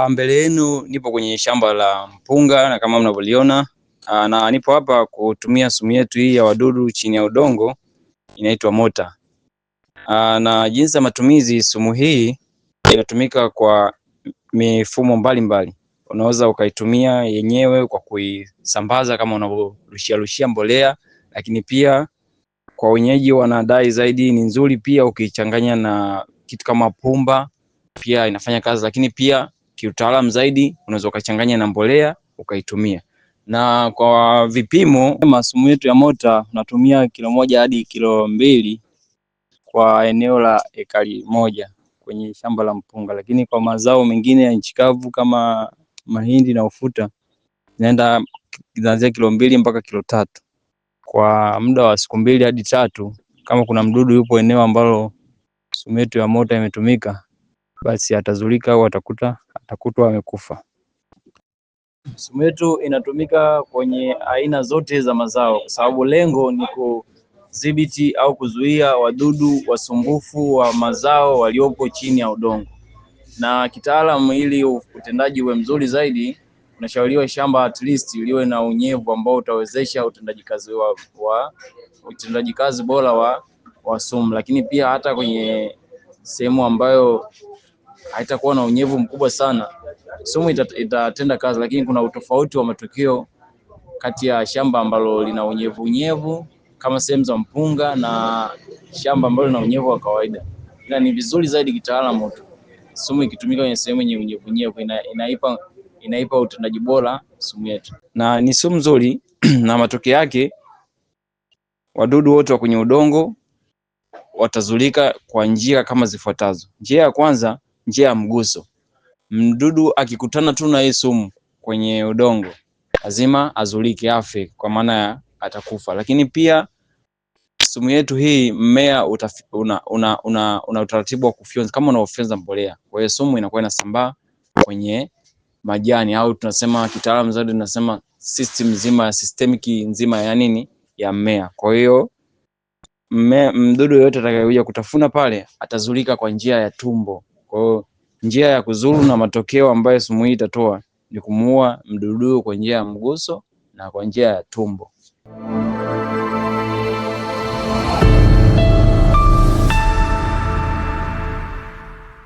Mbele yenu nipo kwenye shamba la mpunga na kama mnavyoliona, na nipo hapa kutumia sumu yetu hii ya wadudu chini ya udongo inaitwa Mota. Na jinsi ya matumizi, sumu hii inatumika kwa mifumo mbalimbali. Unaweza ukaitumia yenyewe kwa kuisambaza kama unavyorushia rushia mbolea, lakini pia kwa wenyeji wanadai zaidi ni nzuri pia ukiichanganya na kitu kama pumba pia inafanya kazi, lakini pia kiutaalamu zaidi unaweza ukachanganya na mbolea ukaitumia. Na kwa vipimo, sumu yetu ya Mota unatumia kilo 1 hadi kilo 2 kwa eneo la ekari 1 kwenye shamba la mpunga, lakini kwa mazao mengine ya nchi kavu kama mahindi na ufuta inaenda kuanzia kilo 2 mpaka kilo 3 kwa muda wa siku 2 hadi 3. Kama kuna mdudu yupo eneo ambalo sumu yetu ya Mota imetumika, basi atazulika au atakutwa amekufa. Sumu yetu inatumika kwenye aina zote za mazao kwa sababu lengo ni kudhibiti au kuzuia wadudu wasumbufu wa mazao waliopo chini ya udongo. Na kitaalamu, ili utendaji uwe mzuri zaidi, unashauriwa shamba at least liwe na unyevu ambao utawezesha utendaji kazi wa utendaji kazi bora wa sumu, lakini pia hata kwenye sehemu ambayo haitakuwa na unyevu mkubwa sana, sumu itatenda kazi, lakini kuna utofauti wa matokeo kati ya shamba ambalo lina unyevu unyevu kama sehemu za mpunga na shamba ambalo lina unyevu wa kawaida. Ila ni vizuri zaidi kitaalamu sumu ikitumika kwenye sehemu yenye unyevu unyevu inaipa utendaji bora sumu yetu, na ni sumu nzuri na matokeo yake wadudu wote wa kwenye udongo watazulika kwa njia kama zifuatazo. Njia ya kwanza, njia ya mguso. Mdudu akikutana tu na hii sumu kwenye udongo lazima azulike, afe, kwa maana ya atakufa. Lakini pia sumu yetu hii mmea una utaratibu wa kufyonza kama unaofyonza mbolea. Kwa hiyo sumu inakuwa inasambaa kwenye majani au tunasema kitaalamu zaidi tunasema system nzima ya systemic nzima ya nini ya mmea. Kwa hiyo mdudu yoyote atakayekuja kutafuna pale atazulika kwa njia ya tumbo. Kwa hiyo njia ya kuzuru na matokeo ambayo sumu hii itatoa ni kumuua mdudu kwa njia ya mguso na kwa njia ya tumbo.